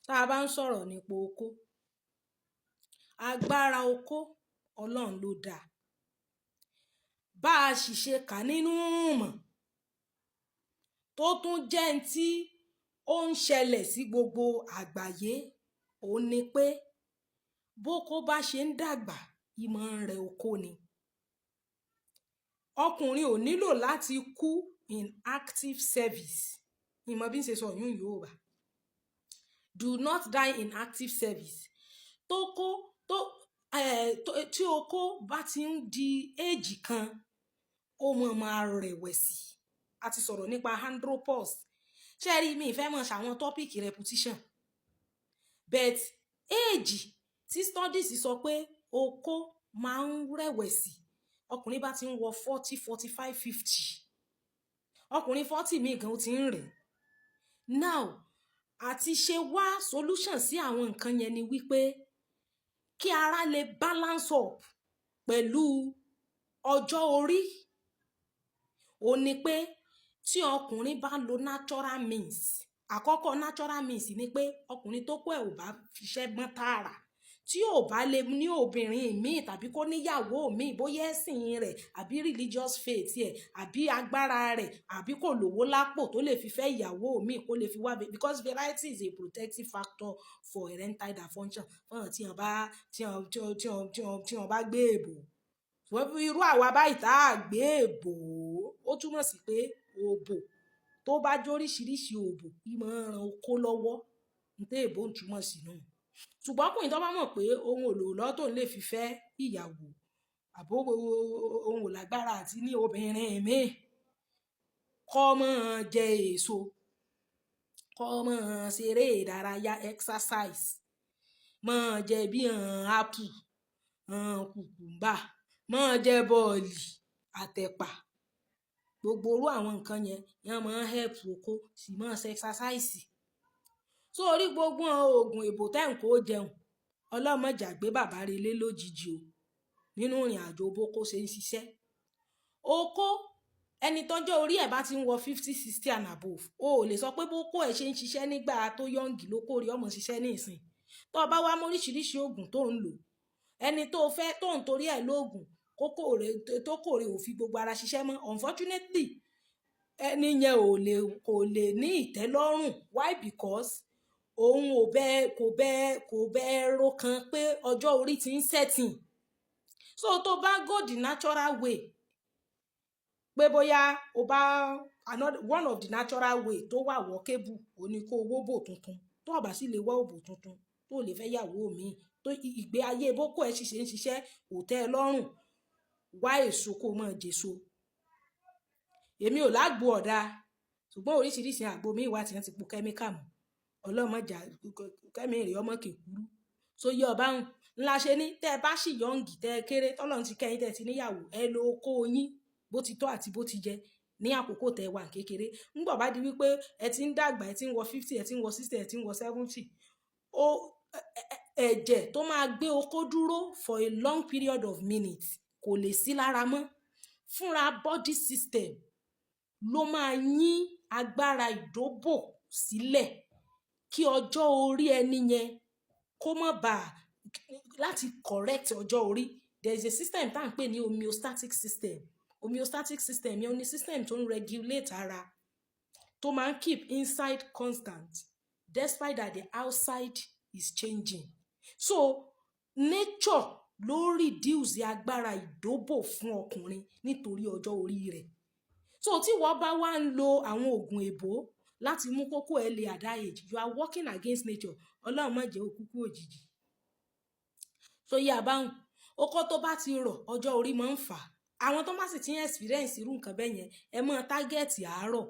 Tá a bá ń sọ̀rọ̀ nípa okó, agbára okó, Ọlọ́run ló dá a. Bá a sì ṣe kà nínú ìmọ̀ tó tún jẹ́ n tí ó ń ṣẹlẹ̀ sí gbogbo àgbáyé, òun ni pé bókó bá ṣe ń dàgbà, ìmọ̀ ń rẹ okó ni. Ọkùnrin ò nílò láti kú in active service. Ìmọ̀ bí ń ṣe sọ yún Yorùbá. Do not die in active service. Tó kó tó tí okó bá ti ń di age kan, ó mọ̀ máa rẹ̀wẹ̀sì. A ti sọ̀rọ̀ nípa andropause. Ṣé ẹ rí, mi ì fẹ́ mọ̀ ṣàwọn topic repetition. But age tí studies sọ pé okó máa ń rẹ̀wẹ̀sì, ọkùnrin bá ti ń wọ 40, 45, 50. Ọkùnrin 40 míì gan ó ti ń rẹ̀. Now, àti ṣe wá solution sí àwọn nǹkan yẹn ni wípé kí ara lè balance up pẹ̀lú ọjọ́ orí. Ó ní pé tí ọkùnrin bá lo natural means, àkọ́kọ́ natural means ni pé ọkùnrin tó kó ẹ̀ ò bá fiṣẹ́ gbọ́n tààrà, tí ò bá lè ní obìnrin míì tàbí kó níyàwó míì, bóyá ẹ̀sìn rẹ̀ àbí religious faith ẹ̀ àbí agbára rẹ̀ àbí kò lówó lápò tó lè fi fẹ́ ìyàwó míì kó lè fi wá, because variety is a protective factor for erectile dysfunction fún àwọn tí wọ́n bá tí wọ́n tí wọ́n tí wọ́n tí wọ́n tí wọ́n bá gbé èbò. Ṣùgbọ́n irú àwa báyìí tá a gbé èbò, ó túmọ̀ sí pé òbò tó bá jóríṣiríṣi òbò, ìmọ̀ ń ran okó lọ́wọ́. N tí èbó ń túmọ̀ sí nù. Ṣùgbọ́n ọkùnrin tó bá mọ̀ pé òun ò lówó lọ́wọ́ tóun lè fi fẹ́ ìyàwó, àbó òun ò lágbára àti ní obìnrin míì, kó máa jẹ èso, kó máa ṣeré ìdárayá, exercise, máa jẹ bí apple, cucumber, máa jẹ bọ́ọ̀lì àtẹ̀pà. Gbogbo irú àwọn nǹkan yẹn, wọ́n máa ń help okó, sì máa ṣe exercise. So orí gbogbo òògùn èbó tẹ́ ń kó jẹun, Ọlọ́run má jà gbé bàbá relé lójijì o nínú ìrìnàjò bókó ṣe ń ṣiṣẹ́. Okó ẹni tọ́jọ́ orí ẹ̀ bá ti ń wọ 50, 60 and above, o ò lè sọ pé bókó ẹ̀ ṣe ń ṣiṣẹ́ nígbà tó young lóko rí ọmọ ṣiṣẹ́ ní ìsìn. Tó bá wá mú oríṣiríṣi òògùn tó ń lò, ẹni tó fẹ́ tó ń torí ẹ̀ lóògùn kókó rẹ̀ tó kò rẹ̀ ò fi gbogbo ara ṣiṣẹ́ mọ́. Unfortunately, ẹni yẹn ò lè kò lè ní ìtẹ́lọ́rùn. Why? Because òun ò bẹ kò bẹ kò bẹ ro kan pé ọjọ́ orí ti ń setting. So tó bá go the natural way, pé bóyá o bá another one of the natural way tó wà workable, ó ní kó wó òbò tuntun. Tó ò bá sì lè wá òbò tuntun, tó lè fẹ́ ìyàwó míì, tó ìgbé ayé bókó ẹ̀ sì ṣe ń ṣiṣẹ́ kò tẹ́ ẹ lọ́rùn, wá èso kó máa jèso. Èmi ò lágbo ọ̀dà, ṣùgbọ́n oríṣiríṣi àgbo míì wà tí wọ́n ti po chemical mọ́. Ọlọ́run má jà kẹ́mi rè ọmọ kèkúrú. So yé ọba hùn ńlá ṣe ní tẹ́ ẹ bá sì young, tẹ́ ẹ kéré, tọ́lọ́run ti kẹ́yìn, tẹ́ ẹ ti níyàwó, ẹ lo okó yín bó ti tọ́ àti bó ti jẹ ní àkókò tẹ́ ẹ wà kékeré. Ńgbọ̀ bá di wípé ẹ ti ń dàgbà, ẹ ti ń wọ 50, ẹ ti ń wọ 60, ẹ ti ń wọ 70, ó ẹ̀jẹ̀ tó máa gbé okó dúró for a long period of minutes kò lè sí lára mọ́. Fúnra body system ló máa yín agbára ìdóbò sílẹ̀ kí ọjọ́ orí ẹni yẹn kó má bà láti correct ọjọ́ orí. There is a system tá à ń pè ní homeostatic system. Homeostatic system yẹn ní system tó ń regulate ara, tó máa ń keep inside constant despite that the outside is changing. So nature ló reduce agbára ìdóbò fún ọkùnrin nítorí ọjọ́ orí rẹ̀. So tí wọ́n bá wá ń lo àwọn oògùn èbó láti mú kókó ẹ lè at that age, you are working against nature. Ọlọ́run má jẹ́ òkúkú òjijì. So yé abáhùn, okó tó bá ti rọ̀, ọjọ́ orí máa ń fà á. Àwọn tó má sì ti ń experience irú nǹkan bẹ́ẹ̀ yẹn, ẹ máa target àárọ̀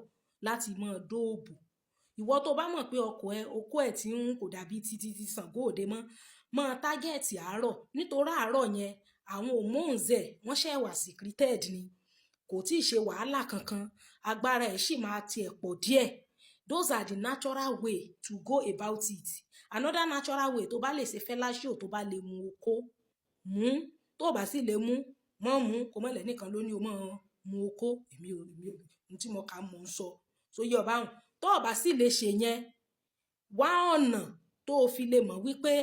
láti máa dóòbò. Ìwọ tó bá mọ̀ pé ọkọ ẹ, okó ẹ tí ń kò dàbí títí tí Ṣàngó òde mọ́, máa target àárọ̀, nítorí àárọ̀ yẹn, àwọn hormones ẹ̀ wọ́n ṣẹ̀ wà secreted ni, kò tí ì ṣe wàhálà kankan, agbára ẹ̀ sì máa tiẹ̀ pọ̀ díẹ̀. Those are the natural way to go about it. Another natural way, tó bá lè ṣe fellatio, tó bá lè mu okó mú, tó bá sì lè mú mọ́ mú, kò mọ̀lẹ́ nìkan ló ní o mọ́ mu okó. Èmi ò ní tí mo kà mò ń sọ. So yé ọba hùn, tó bá sì lè ṣe yẹn, wá ọ̀nà tó tó o fi lè mọ̀ wípé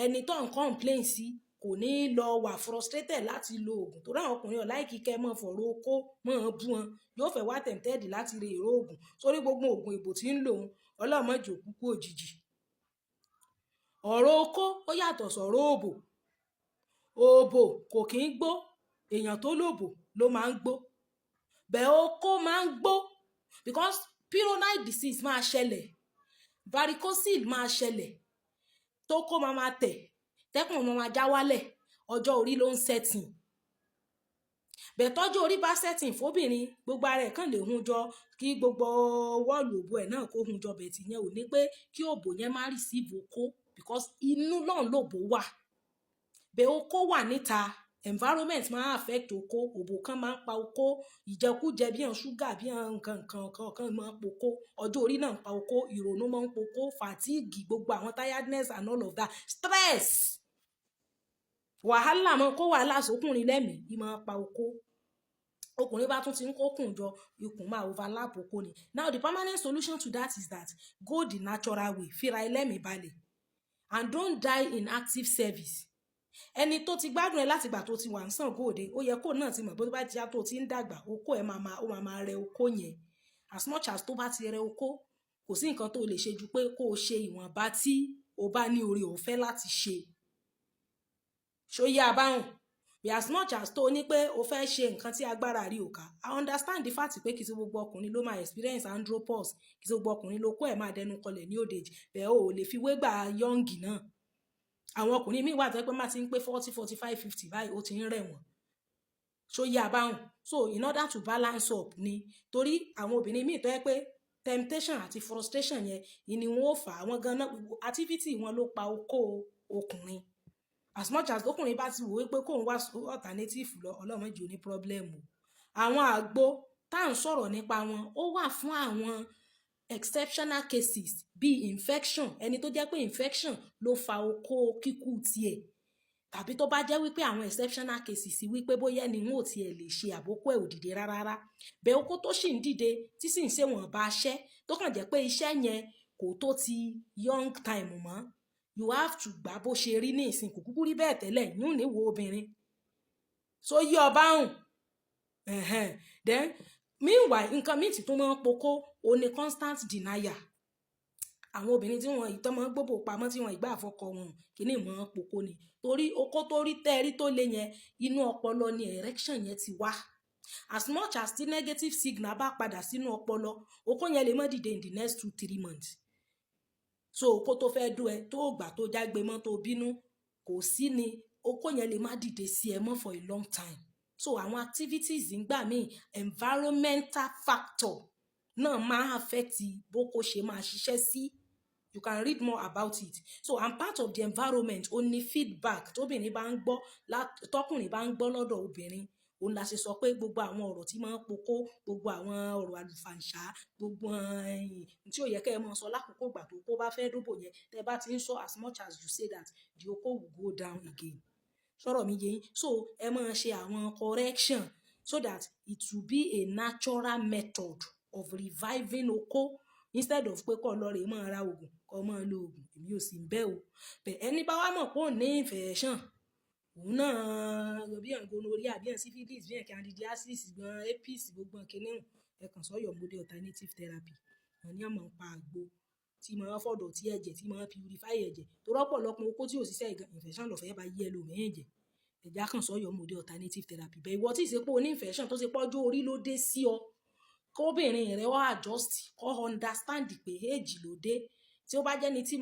ẹni tó ń complain sí kò ní lọ wà frustrated láti lo oògùn, torí àwọn ọkùnrin ò like kẹ́ mọ́ fọ̀rọ̀ okó mọ́ bú wọn, yóò fẹ́ wá tempted láti rí èrò oògùn sórí gbogbo oògùn ìbò tí ń lò ó. Ọlọ́mọdé òkúkú òjijì. Ọ̀rọ̀ okó, ó yàtọ̀ sọ̀rọ̀ òbò. Òbò kò kí ń gbó, èèyàn tó lòbò ló máa ń gbó bẹ́ẹ̀. Okó máa ń gbó because Peyronie disease máa ṣẹlẹ̀, varicocele máa ṣẹlẹ̀, tó kó máa máa tẹ̀, tẹ́kùn máa máa já wálẹ̀. Ọjọ́ orí ló ń set in bẹ́ẹ̀. Tọ́jú orí bá set in fóbìnrin, gbogbo ara ẹ̀ kàn lè hun jọ, kí gbogbo wall òbò ẹ̀ náà kó hun jọ bẹ̀ tí yẹn ò ní pé kí òbò yẹn má receive okó, because inú náà lòbò wà bẹ́ẹ̀, okó wà níta. Environment máa affect okó. Òbò kan máa ń pa okó, ìjẹkújẹ bí i ṣúgà, bí i nǹkan nǹkan kan kan máa ń pokó. Ọjọ́ orí náà ń pa okó, ìrònú máa ń pokó, fatigue, gbogbo àwọn tiredness and all of that, stress, wàhálà máa kó wàhálà sókùnrin lẹ́mìí, í máa pa okó. Ọkùnrin bá tún ti ń kókùn jọ, ikùn máa overlap okó ni. Now, the permanent solution to that is that go the natural way, fira ẹlẹ́mìí balẹ̀ and don't die in active service. Ẹni tó ti gbádùn ẹ látìgbà tó ti wà ń sàn góòde, ó yẹ kó náà ti mọ̀ bó bá ti yá tó ti ń dàgbà, okó ẹ máa máa ó máa máa rẹ okó yẹn. As much as tó bá ti rẹ okó, kò sí nǹkan tó lè ṣe ju pé kó o ṣe ìwọ̀nba tí o bá ní oore ọ̀fẹ́ láti ṣe. Ṣó yé abáhùn? Bí as much as tó ní pé o fẹ́ ṣe nǹkan tí agbára rí ò ká, I understand the fact pé kì í ṣe gbogbo ọkùnrin ló máa experience andropause, kì í ṣe gbogbo ọkùnrin ló kó ẹ̀ máa dẹnu kọlẹ̀ ní old age bẹ́ẹ̀. O ò lè fi wé gbà young náà. Àwọn ọkùnrin míì wà tó jẹ́ pé má ti ń pé 40, 45, 50 báyìí, ó ti ń rẹ̀ wọ́n. Ṣó yé abáhùn? So in order to balance up ni, torí àwọn obìnrin míì tó jẹ́ pé temptation àti frustration yẹn ni wọ́n ó fà àwọn ganan, activity wọn ló pa okó ọkùnrin. As much as ọkùnrin bá ti wò ó pé kóun wá alternative lọ, Ọlọ́run jẹ́ ní problem o. Àwọn àgbo tá à ń sọ̀rọ̀ nípa wọn, ó wà fún àwọn exceptional cases bíi infection, ẹni tó jẹ́ pé infection ló fa okó kíkú tiẹ̀, tàbí tó bá jẹ́ wípé àwọn exceptional cases wípé bóyá ẹni wọn ò tiẹ̀ lè ṣe àbókù ẹ̀ ò dìde rárá bẹ́ẹ̀, okó tó sì ń dìde, tí sì ń ṣèwọ̀n bá ṣẹ́, tó kàn jẹ́ pé iṣẹ́ yẹn kò tó ti young time mọ́, you have to gbà bó ṣe rí ní ìsìn, kò kúkú rí bẹ́ẹ̀ tẹ́lẹ̀ yún ní wo obìnrin. So yí ọba hùn. Then meanwhile, nǹkan míì tí tó máa ń pokó o ní constant denial. Àwọn obìnrin tí wọn ìtọ́ máa ń gbóbò pamọ́, tí wọn ìgbà àfọkọ wọn, kíní mọ́ ń pokó ni, torí okó tó rí tẹ́rí tó lé yẹn, inú ọpọlọ ni erection yẹn ti wá. As much as tí negative signal bá padà sínú ọpọlọ, okó yẹn lè má dìde in the next 2-3 months. So okó tó fẹ́ dún ẹ tó gbà, tó jágbe mọ́, tó bínú, kò sí ni okó yẹn lè má dìde sí ẹ mọ́ for a long time. So àwọn activities ńgbà míì, environmental factor náà máa affect bókó ṣe máa ṣiṣẹ́ sí. You can read more about it. So, and part of the environment ó ní feedback tóbìnrin bá ń gbọ́, tọkùnrin bá ń gbọ́ lọ́dọ̀ obìnrin. Òun la ṣe sọ pé gbogbo àwọn ọ̀rọ̀ tí máa ń pokó, gbogbo àwọn ọ̀rọ̀ àlùfàǹṣá, gbogbo ẹ̀yìn tí ò yẹ kẹ́ ẹ máa sọ lákòókò ìgbà tó kó bá fẹ́ dóbò yẹn, tẹ́ bá ti ń sọ, as much as you say that, the okó will go down again. Sọ̀rọ̀ mi yé yín? So ẹ máa ṣe àwọn correction so that it will be a natural method of reviving okó, instead of pé kó lọ rè máa ra oògùn, kó máa lo oògùn. Èmi ò sì ń bẹ́ o. Bẹ̀ ẹni bá wá mọ̀ pé òun ní infection, òun náà bí ẹ̀ ń gonorrhea, bí ẹ̀ ń syphilis, bí ẹ̀ ń candidiasis, gan herpes, gbogbo kìíní, ẹ kàn sí Ọ̀yọ́ Model Alternative Therapy. Wọ́n ní àmọ́ ń pa àgbo tí máa ń fọ̀dọ̀ tí ẹ̀jẹ̀, tí máa ń purify ẹ̀jẹ̀. Torí ọ̀pọ̀lọpọ̀ okó tí ò ṣiṣẹ́ gan, infection ló fẹ́ bá yí ẹlòmíì jẹ. Ẹ̀jẹ̀ á kàn sí Ọ̀yọ́ Model Alternative Therapy. Bẹ̀ ìwọ tí ì ṣe pé o ní infection, tó ṣe pé ọjọ́ orí ló dé sí ọ, kóbìnrin rẹ wá adjust, kó understand pé age ló dé. Tí ó bá jẹ́ ẹni tí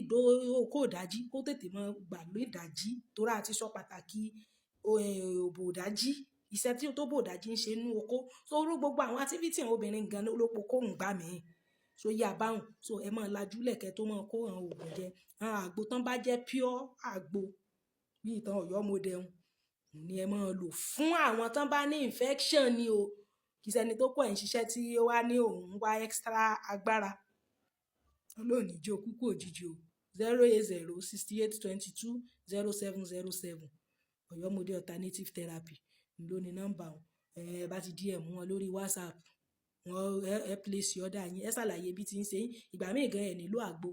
ìdó okó ìdájí, kó tètè mọ́ gbà ló ìdájí, torí a ti sọ pàtàkì òbò ìdájí, iṣẹ́ tí tó bò ìdájí ń ṣe nínú okó. So irú gbogbo àwọn activity àwọn obìnrin gan ló pokó ń gbà mí. So yé abáhùn. So ẹ máa lajú lẹ̀kẹ́ tó máa kó àwọn òògùn jẹ. Àwọn àgbo tán bá jẹ́ pure àgbo bí ìtàn Ọ̀yọ́ Model ni ẹ máa lò fún àwọn tán bá ní infection ni o. Kì í ṣe ẹni tó kọ́ ẹ̀ ń ṣiṣẹ́ tí ó wá ní òun wá extra agbára. Ọlọ́run ní jẹ́ ó kúkú òjijì o. 08068220707, Ọ̀yọ́ Model Alternative Therapy ló ní nọ́mbà wọn. Ẹ bá ti DM wọn lórí WhatsApp, wọ́n ẹ place order yín, ẹ ṣàlàyé bí tí ń ṣe yín. Ìgbà míì gan ẹ nílò àgbo.